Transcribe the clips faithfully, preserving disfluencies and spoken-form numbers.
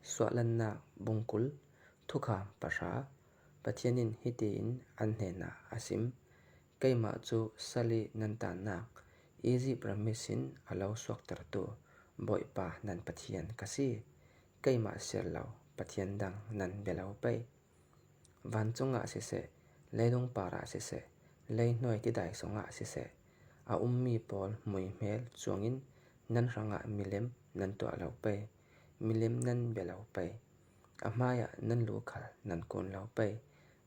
Suahlannak bung kul, thukham pahra. Pathian in hitiin an hnenah a sim: Keimah cu sali nan tannak, Izipt ram ihsin a lo suaktertu Bawipa nan Pathian ka si. Keimah siar lo pathian dang nan bia lo pei. Vancung ah siseh, leilung parah siseh, leihnuai tidai sungah siseh, a ummi pawl muihmel cuangin nan hrangah milem nan tuah lo pei, milem nan bia lo pei, a hmaiah nan lu khal nan kun lo pei.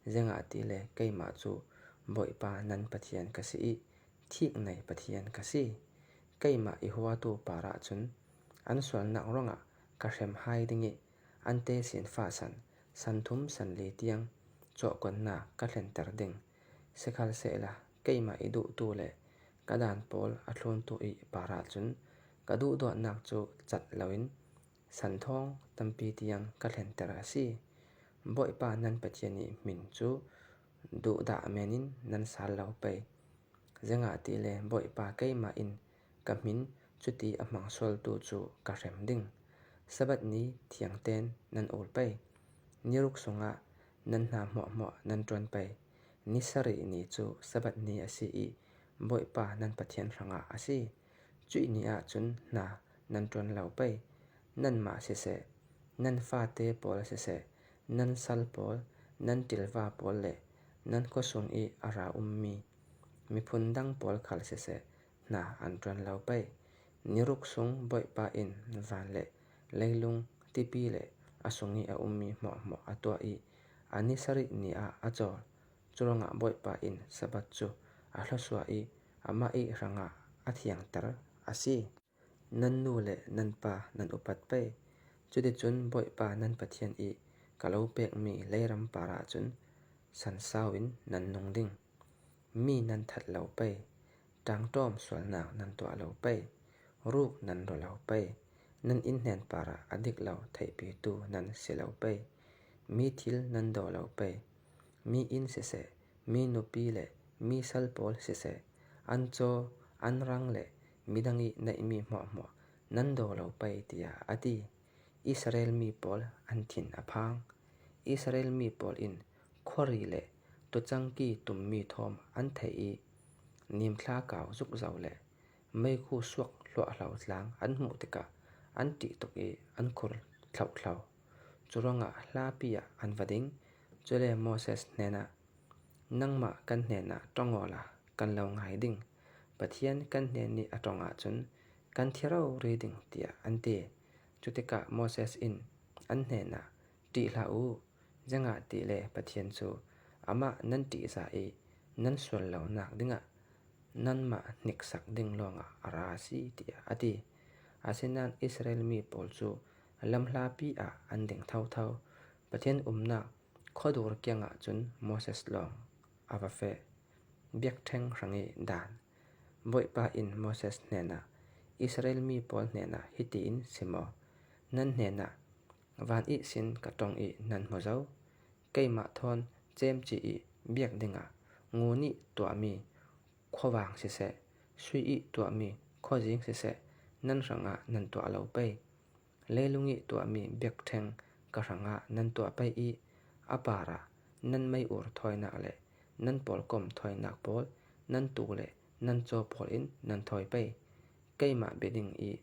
Ziangahtile keimah cu Bawipa nan Pathian ka si ih, thik nei Pathian ka si. Keimah i huatu parah cun an sualnak ruangah ka hrem hai ding ih, an tesin fahsan san thum san li tiang cawhkonnak ka thlenter ding. Sikhalsehla keimah i duhtu le ka daan pawl a thluntu ih parah cun ka duhdawtnak cu cat loin san thawng tampi tiang ka thlenter a si. Bawipa nan Pathian ih hmin cu duhdah menin nan sal lo pei. Ziangahtile Bawipa keimah in ka hmin cuti a hmang sualtu cu ka hrem ding. Sabbath ni thiangten nan ul pei. Ni ruk sungah nan hna hmuahhmuah nan ṭuan pei. Ni sarih ni cu Sabbath ni a si ih Bawipa nan Pathian hrangah a si. Cuih ni ah cun hna nan ṭuan lo pei. Nanmah siseh, nan fate pawl siseh, nan sal pawl, nan ṭilva pawl le nan khuasung ih a ra ummi miphun dang pawl khal siseh, hna an ṭuan lo pei. Ni ruk sung Bawipa in van le leilung, tipi le a sung ih a ummi hmuahhmuah a tuah ih a ni sarih ni ah a cawl. Curuangah Bawipa in Sabbath cu a hluasuah ih amah ih hrangah a thiangter a si. Nan nu le nan pa nan upat pei. Cuticun Bawipa nan Pathian ih ka lo pekmi leiram parah cun sansau in nan nung ding. Mi nan that lo pei. Ṭangṭawm sualnak nan tuah lo pei. Ruk nan ru lo pei. Nan innhnen parah a dik lo theihpitu nan si lo pei. Mi thil nan daw lo pei. Mi inn siseh, mi nupi le mi sal pawl siseh, an caw, an rang le midang ih neihmi hmuahhmuah nan daw lo pei, tiah a ti. Israel mi pawl an thin a phang. Israel mi pawl in khuari le tucangki tummi thawm an theih ih, nimthla kau zukzo le meikhu suak hluahhlo tlang an hmuh tikah an ṭih tuk ih an khur thlauhthlo. Curuangah hlapi ah an va ding. Cule Moses hnenah, "Nangmah kan hnenah ṭong awla kan lo ngai ding. Pathian kan hnenih a ṭong ahcun kan thi rori ding," tiah an ti. Cutikah Moses in an hnenah, "Ṭih hlah u, ziangahtile Pathian cu amah nan ṭihzah ih nan sual lonak dingah nanmah hniksak ding lawngah a ra a si," tiah a ti. Asinain Israel mi pawl cu lamhlapi ah an ding thotho. Pathian umnak khuadur kiangah cun Moses lawng a va feh. Biakṭheng hrangih dan. Bawipa in Moses hnenah, "Israel mi pawl hnenah hitiin sim aw: Nan hnenah van ihsin ka ṭong ih nan hmu zo. Keimah thawn cemci ih biak dingah ngun ih tuahmi khuavang siseh, sui ih tuahmi khuazing siseh, nan hrangah nan tuah lo pei. Leilung ih tuahmi biakṭheng ka hrangah nan tuah pei ih a parah nan mei-ur thawinak le nan pawlkom thawinak pawl, nan tu le nan caw pawl in nan thawi pei. Keimah bia ding ih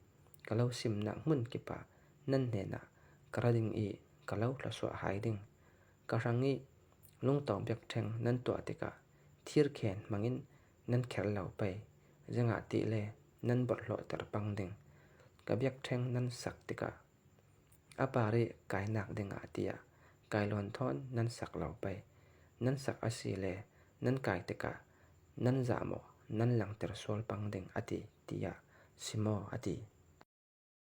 ka lo simnak hmun kipah nan hnenah ka ra ding ih ka lo hluasuah hai ding. Ka hrangih lungto biakṭheng nan tuah tikah thirkhen hmangin nan kher lo pei, ziangahtile nan borhhlawhter pang ding. Ka biakṭheng nan sak tikah a parih kainak dingah tiah kailawn thawn nan sak lo pei. Nan sak asile nan kai tikah nan zahmawh nan langter sual pang ding a ti," tiah sim aw a ti.